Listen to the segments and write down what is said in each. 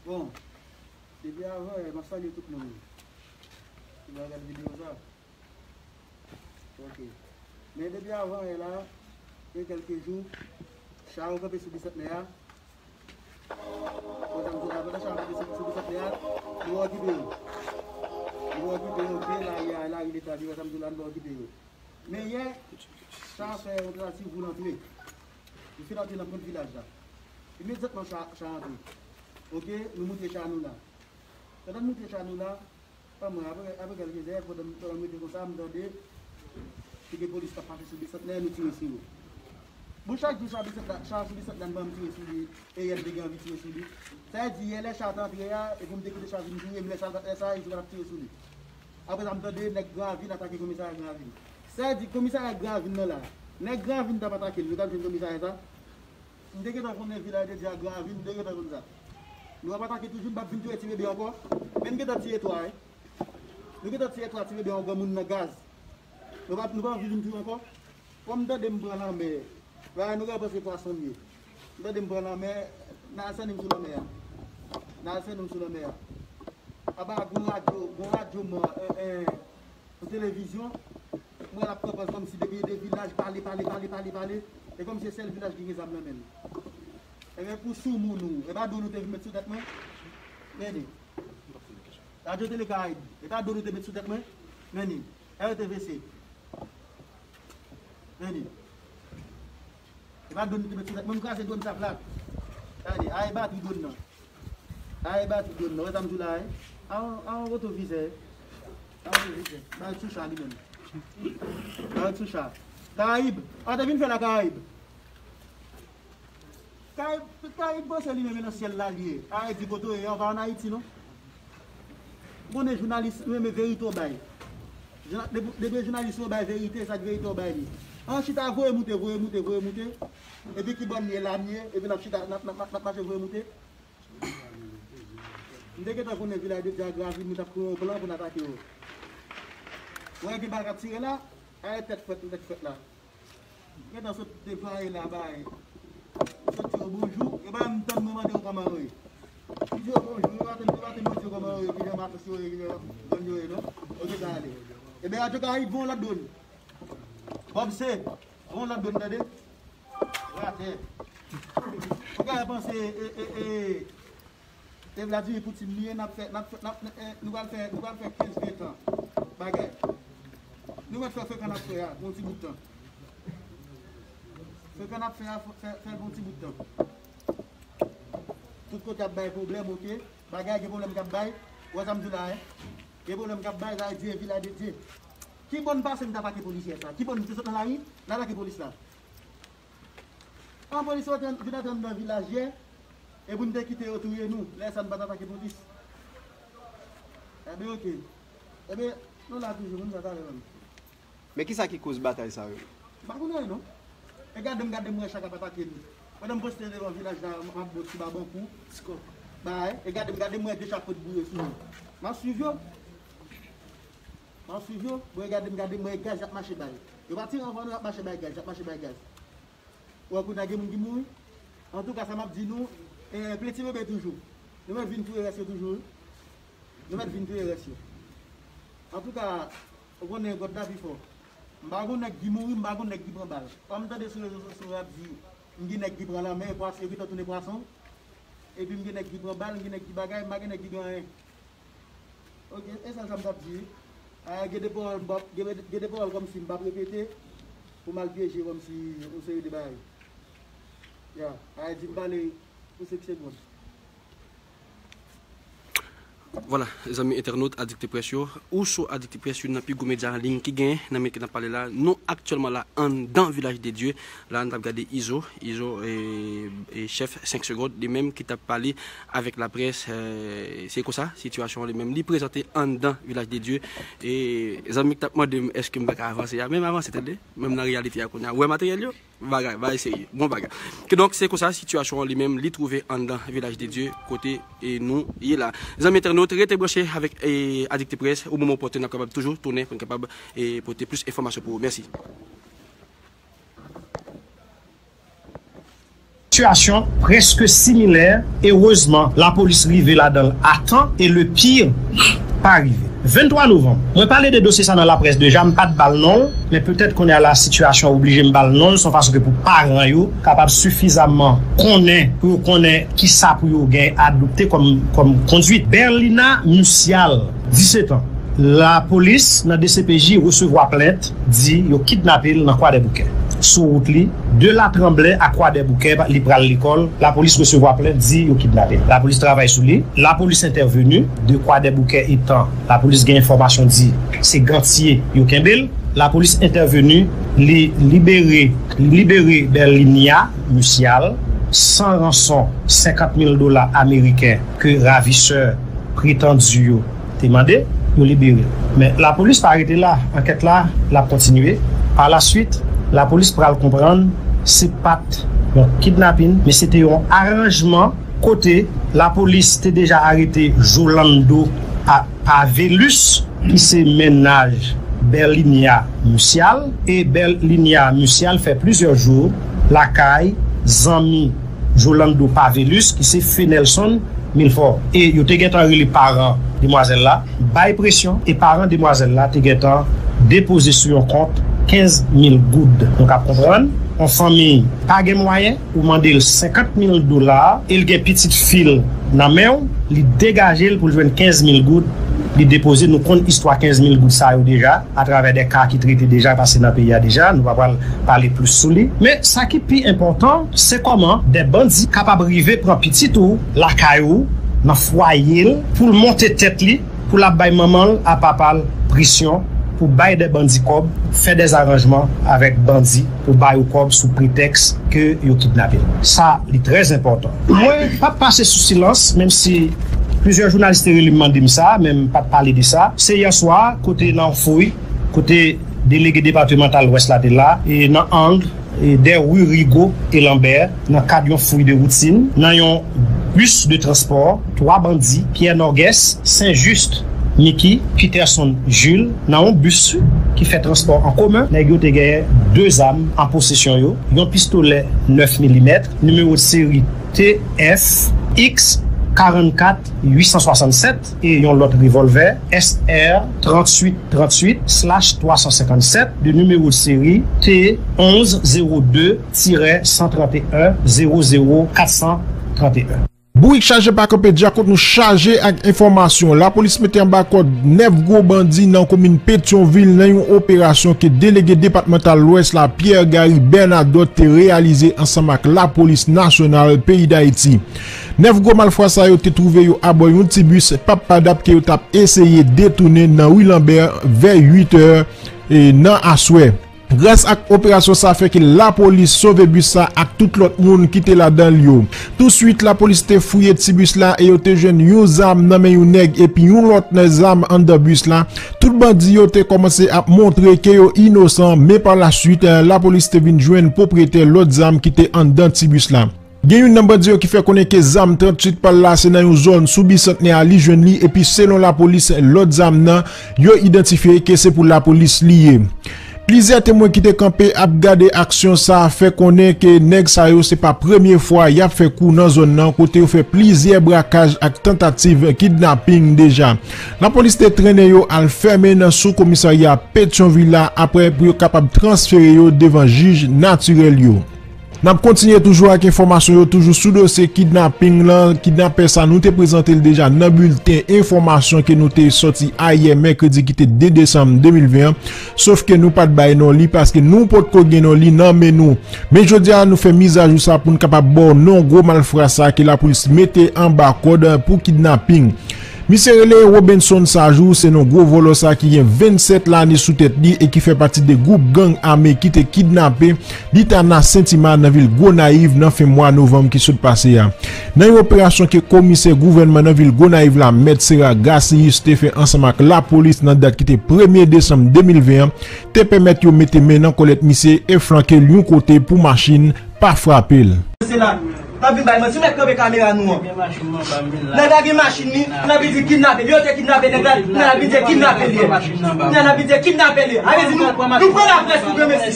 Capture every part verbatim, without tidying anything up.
Bon, depi avan yè, m ap salye tout moun ki va gade videyo sa. Ok. Men depi avan yè la, gen kèlke jou, cha yo kanpe sou Bisantnè a. Konsa m di la, pandan cha yo kanpe sou, sou Bisantnè a, nou okipe yo. Nou okipe yo, ok, lari a, lari leta, li wè sa m di la, nou okipe yo. Men yè, cha fè yon tantativ pou l antre. Li fin antre nan pwent vilaj la. Imedyatman, cha, cha antre. Ok, nou moute cha nou la. Pandan n moute cha nou la, pa mwen, apre, apre kèlke zè, pandan, pandan m rete konsa, m tande, te gen polis k ap mache sou Bisantnè, nou tire sou yo. Bon, chak jou cha Bisantnè, cha sou Bisantnè, m ban m tire sou li, e yè m te gen anvi tire sou li. Sa vle di, yè lè cha t antre a, e pou m te kite cha vin touye m, lè sa, lè sa, e tou pa t ap tire sou li. Apre sa, m tande nèg Gran Ravin atake komisarya Gran Ravin. Sa vle di, komisarya Gran Ravin nan la, nèg Gran Ravin t ap atake l, yo t al jwenn komisarya sa. M te gentan konnen Vilaj de Dye a Gran Ravin, m te gentan konn sa. Nou ap atake toujou, n p ap vin touye ti bebe ankò. Men n gentan tiye twa, wi. Nou gentan tiye twa ti bebe yon granmoun nan gaz. Nou pa, nou pa anvi vin touye ankò. Fò m tande m pran lanmè. Bagay nou ka panse pwason m ye. M tande m pran lanmè, n al sènen m sou lanmè a. N al sènen m sou lanmè a. Aba gon radyo, gon radyo mò, eh, eh, yon televizyon. Mwen l ap pran pòz kòmsi depi de vilaj pale, pale, pale, pale, pale. E kòmsi se sèl vilaj ki gen zam nan men l. Ebyen pou soumoun ou, e pa dlo nou te vin met sou tèt mwen? Men li. Radyo Tele Karayib, e pa dlo nou te met sou tèt mwen? Men li. R T V C. Men li. E pa dlo nou te met sou tèt mwen, m kraze dlo sa plat. Gade, a e batri dlo nan. A e batri dlo nan. Wè sa m di w la, wi. A yon, a yon retovizè. A yon retovizè. Ba l sou cha li menm. Ba l sou cha. Karayib. A te vin fè la Karayib. Karayib, Karayib panse li menm e nan syèl la li ye. A e di kote w ye a, w pa ann Ayiti non. Konnen jounalis renmen verite w bay. Jouna-, depi, depi jounalis yo bay verite, sa k verite w bay li. An chita voye moute, voye moute, voye moute. Epi ki bò n ye la n ye, epi n ap chita, n ap, n ap, n ap, n ap mache voye moute. M te gentan konnen Vilaj de Dye a Gran Ravin, nou t ap kreye yon plan pou n atake yo. Ou wè gen bal k ap tire la, a e tèt frèt, tèt frèt la. Gentan sot deplwaye la bay. Sot di yo bonjou, e pa menm tann mwen mande yo kòman yo ye. Li di yo bonjou, yo pa tann, yo pa tann yo di yo kòman yo ye, ki jan matos yo ye, ki jan zòn yo ye non. Ok, sa ale. Ebyen, Radyo Karayib, voye yon lòt dwòn. Bob C, voye yon lòt dwòn, tande. Ratè. Ou ka panse, e, e, e, e Vladimir Poutine li ye, n ap fè, n ap fè, n ap, e, nou pral fè, nou pral fè kenz, ven tan bagay. Nou mèt fè frekan n ap fè a pou yon ti bout tan. Frekan n ap fè a, fè, fè l pou yon ti bout tan. Tout kote ap bay pwoblèm, ok. Bagay gen pwoblèm k ap bay. Ou wè sa m di w la, en? Gen pwoblèm k ap bay, sa vle di e Vilaj de Dye. Ki bò n pase n t atake polis yè sa? Ki bò n te sot nan lari, n atake polis la? An polis yo te vin antre anndan vilaj yè, e pou n te kite yo touye nou, lè sa n pa t atake polis. Ebyen, ok. Ebyen, nou la toujou, moun sa talè menm. Men kisa ki koz batay sa yo? M pa konn anyen non. E gade m, gade m wè cha k ap atake nou. Pandan m poste devan vilaj la, m ap bo ti babankou, ti kòk. Bay, e gade m, gade m wè de cha pot boure sou nou. M ap swiv yo. M ap swiv yo. Bon, e gade m, gade m wè gaz y ap mache bay. Yo pa tire anvan nou, y ap mache bay gaz, y ap mache bay gaz. Ou wè kounye a gen moun ki mouri. Antouka, sa m ap di nou, e, plen ti bebe toujou. Nou mèt vin touye rès yo toujou, wi. Nou mèt vin touye rès yo. Antouka, ou konnen God la pi fò. M pa gon nèg ki mouri, m pa gon nèg ki pran bal. Kòm m tande sou rezo sosyo yo ap di, m gen nèg ki pran lanmè, pwas-, yo gentan tounen pwason. Epi m gen nèg ki pran bal, m gen nèg ki bagay, m pa gen nèg ki gen anyen. Ok, e sèl sa m t ap di. A, gen de pawòl m p ap, gen, gen de pawòl kòmsi m p ap repete pou m al pyeje kòmsi yon seri de bagay. Ya, a, di m pale pou senk segonn. Vwala, zanmi entènot Adikte Près yo, ou sou Adikte Près, youn nan pi gwo medya an liy ki genyen nan minit ke n ap pale la. Nou aktyèlman la anndan Vilaj de Dye. La, n t ap gade Izo, Izo, e, e chèf senk segonn, li menm ki t ap pale avèk laprès, e, se konsa, sitiyasyon an li menm, li prezante anndan Vilaj de Dye. E zanmi k t ap mande m èske m pa ka avanse a, men m avanse, tande, menm nan reyalite a kounye a. Ou wè materyèl yo? Bagay, bagay serye, bon bagay. Kidonk, se konsa, sitiyasyon an li menm, li twouve anndan Vilaj de Dye, kote, e, nou ye la. Zanmi entènot, rete branche avèk, e, Adikte Près, o moman opòtèn, n ap kapab toujou tounen pou n kapab, e, pote plis enfòmasyon pou ou. Mèsi. Sitiyasyon prèske similè. Erezman, lapolis rive ladan l a tan e le pire pa rive. Venntwa novanm, mwen pale de dosye sa nan laprès deja, m pa t ba l non l, men petèt kounye a la sitiyasyon oblije m ba l non l, se yon fason ke pou paran yo kapab sifizamman konnen, pou yo konnen kisa pou yo gen adopte kòm, kòm kondwit. Berlina Musial, disèt an. Lapolis nan D C P J resevwa plent, di yo kidnape l nan Kwadèboukè. Sou wout li, de Latranblè a Kwadèboukè, li pral lekòl, lapolis resevwa plent, di yo kidnape l. Lapolis travay sou li, lapolis entèveni, de Kwadèboukè etan lapolis gen enfòmasyon di se Gantye yo kenbe l, lapolis entèveni, li libere, libere Berlinia Musial, san ranson senkant mil dola ameriken ke ravisè pretandi yo te mande, yo libere l. Men lapolis pa rete la, ankèt la, l ap kontinye. Pa la swit, lapolis pral konprann se pa t yon kidnapin, men se te yon aranjman kote lapolis te deja arete Jolando Pa-, Pavelus, ki se mennaj Berlinia Musial, e Berlinia Musial fè plizyè jou lakay zanmi Jolando Pavelus, ki se Fenelson Milfort. E yo te gentan rele paran demwazèl la, bay presyon, e paran demwazèl la te gentan depoze sou yon kont kenz mil goud. Nou ka konprann, yon fanmi pa gen mwayen, ou mande l senkant mil dola, e l gen pitit fi l nan men w, li degaje l pou l jwenn kenz mil goud, li depoze, nou konn istwa kenz mil goud sa yo deja, atravè de ka ki trete deja, pase nan peyi a deja, nou pa pral pale plis sou li. Men sa ki pi enpòtan, se kòman de bandi kapab rive pran pitit ou lakay ou, nan fwaye l, pou l monte tèt li, pou l ap bay manman l a papa l presyon, pou bay de bandi kòb, fè de aranjman avèk bandi pou ba yo kòb sou pretèks ke yo kidnape l. Sa, li trè enpòtan. Mwen pa t pase sou silans, menm si plizyè jounalis te rele m mande m sa, men m pa t pale de sa. Se yè swa, kote nan yon fouy, kote delege depatmantal Lwès la te la, e nan ang, e dè ri Rigaud e Lambert, nan kad yon fouy de woutin, nan yon bis de transpò, twa bandi, Pierre Norgues, Saint-Just, Mickey, Peterson Jules, nan yon bis ki fè transpò an komen, nèg yo te genyen de zam an posesyon yo, yon pistolè nèf milimèt, nimewo de seri T F X karannkat uit san swasannsèt, e yon lòt revòlvè, S R tranntuit tranntuit slash twa san senkannsèt, de nimewo de seri T onz zewo de tirè san tranteyen zewo zewo kat san tranteyen. Bourik chaje pa kanpe, djakont nou chaje ak enfòmasyon. Lapolis mete anba kòd nèf gwo bandi nan komin Petyonvil nan yon operasyon ke delege depatmantal Lwès la, Pierre Gary Bernadotte, te reyalize ansanm ak lapolis nasyonal peyi Dayiti. Nèf gwo malfwa sa yo te twouve yo abò yon ti bis pap padap ke yo t ap eseye detounen nan ri Lanbè vè uit è, e, nan aswè. Gras ak operasyon sa fè ke lapolis sove bis sa ak tout lòt moun ki te ladan l yo. Touswit, lapolis te fouye ti bis la e yo te jwenn yon zam nan men yon nèg epi yon lòt zam anndan bis la. Tout bandi yo te kòmanse ap montre ke yo inosan, men pa la swit, lapolis te vin jwenn pwopriyetè lòt zam ki te anndan ti bis la. Gen youn nan bandi yo ki fè konnen ke zam tranntuit pa l la se nan yon zòn sou Bisantnè a li jwenn li, epi selon lapolis, lòt zam nan, yo idantifye ke se pou lapolis li ye. Plizyè temwen ki te kanpe ap gade aksyon sa a fè konnen ke nèg sa yo se pa premye fwa y ap fè kou nan zòn nan, kote yo fè plizyè brakaj ak tantativ kidnaping deja. Lapolis te trennen yo al fèmen nan sou komisarya Petyonvil la apre pou yo kapab transfere yo devan jij natirèl yo. N ap kontinye toujou ak enfòmasyon yo, toujou sou dosye kidnaping lan. Kidnapè sa, nou te prezante l deja nan bilten enfòmasyon ke nou te sòti ayè, mèkredi ki te de desanm de mil ven an. Sof ke nou pa t bay non li, paske nou potko gen non li nan men nou. Men jodi a, nou fè mizajou sa pou n kapab ba w non gwo malfra sa ke lapolis mete anba kòd pou kidnaping. Misye rele Robenson Sajou, se non gwo vòlò sa ki gen vennsèt lane sou tèt li e ki fè pati de gwoup gang ame ki te kidnape Litana Sentima nan vil Gonayiv nan fen mwa novanm ki sot pase a. Nan yon operasyon ke komisè gouvènman nan vil Gonayiv la, Mèt Sera Gasius, te fè ansanm ak lapolis nan dat ki te premye desanm de mil ven an, te pèmèt yo mete men nan kòlèt misye e flanke l yon kote pou machin pa frape l. Se la, n ap vin bay manti, mèt kanpe kamera nou an. Nèg la gen machin li, n ap vin di kidnape l. Yo te kidnape nèg la, n ap vin di kidnape l ye. N ap vin di kidnape l ye. A vle di nou, nou pran laprès tou, granmesi.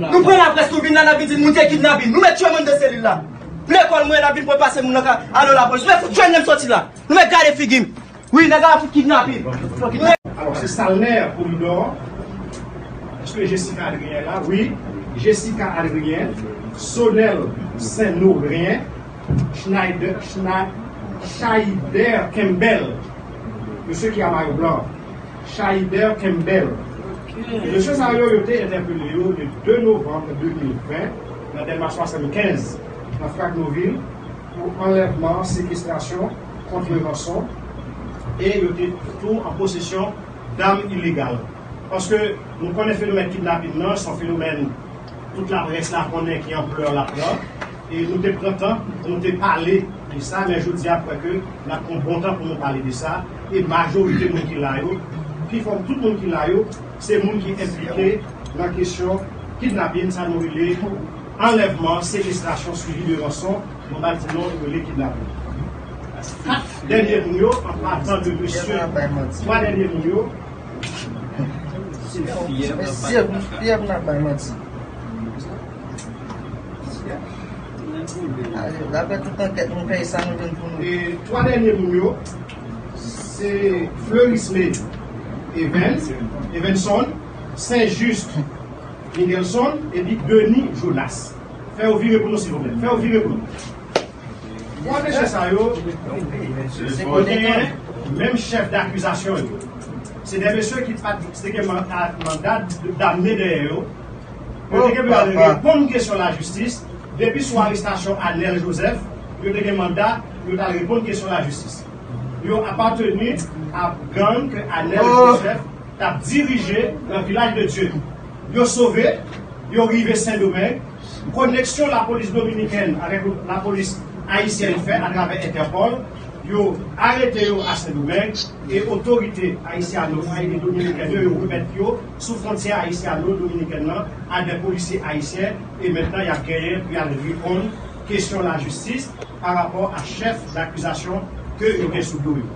Nou pran laprès tou, vin la, n ap vin di nou te kidnape l. Nou mèt tchwe moun de selil la. Lekòl mwen, n ap vin pran pase moun nan ka ale lapolis. Mwen fout jwenn lè m soti la. Nou mèt gade figi m. Wi, nèg la fout kidnape m. Alò, se Salner Polidor. Èske Jessica Adrien la? Wi. Jessica Adrien, Sonel Saint-Honorien, Schneider, Schna- Scheider Campbell, mesye ki a mayo blan, Scheider Campbell. Mesye sa yo, yo te entèpele yo le de novanm de mil ven nan Dèlma swasannkenz, nan Fragnovil, pou anlèvman, sekestrasyon, kont ranson, e yo te tou an posesyon dam ilegal. Paske nou konnen fenomèn kidnapin nan, se yon fenomèn tout laprès la konnen ki anplè l ap pran. E nou te pran tan, nou te pale de sa, men jodi a, kwèke n ap pran bon tan pou nou pale de sa. E majorite moun ki la yo, pi fò tout moun ki la yo, se moun ki enplike nan kesyon kidnapin, sa nou rele anlèvman, sekestrasyon, swivi de ranson, nou pa di non, yo rele kidnapin. Kat dènye moun yo, an patan de mesye, twa dènye moun yo, Se fyè, se fyè pou n ap bay manti. Dapre tout ankèt nou fè, e sa nou jwenn pou nou. E twa dènye moun yo, se Fleurisme Evens, Evenson, Saint Juste Miguelson, epi Denis Jonas. Fè yo vire pou nou, silvouplè. Fè yo vire pou nou. Twa mesye sa yo, yo genyen menm chèf dakizasyon yo. Se de mesye ki pa t gen manda damne dèyè yo. Yo te gen pou y al reponn kesyon lajistis. Depi sou arestasyon Anèl Joseph, yo te gen manda pou yo t al reponn kesyon lajistis. Yo apateni a gang ke Anèl Joseph t ap dirije nan Vilaj de Dye. Yo sove, yo rive Sendomeng. Koneksyon lapolis dominikèn avèk lapolis ayisyèn fè atravè Entèpòl, yo arete yo a Sendomeng e otorite ayisyano e dominikèn yo, yo remèt yo sou fwontyè ayisyano-dominikèn nan a de polisye ayisyen e mentnan y ap genyen pou y al reponn kesyon lajistis pa rapò a chèf dakizasyon ke yo gen sou do yo.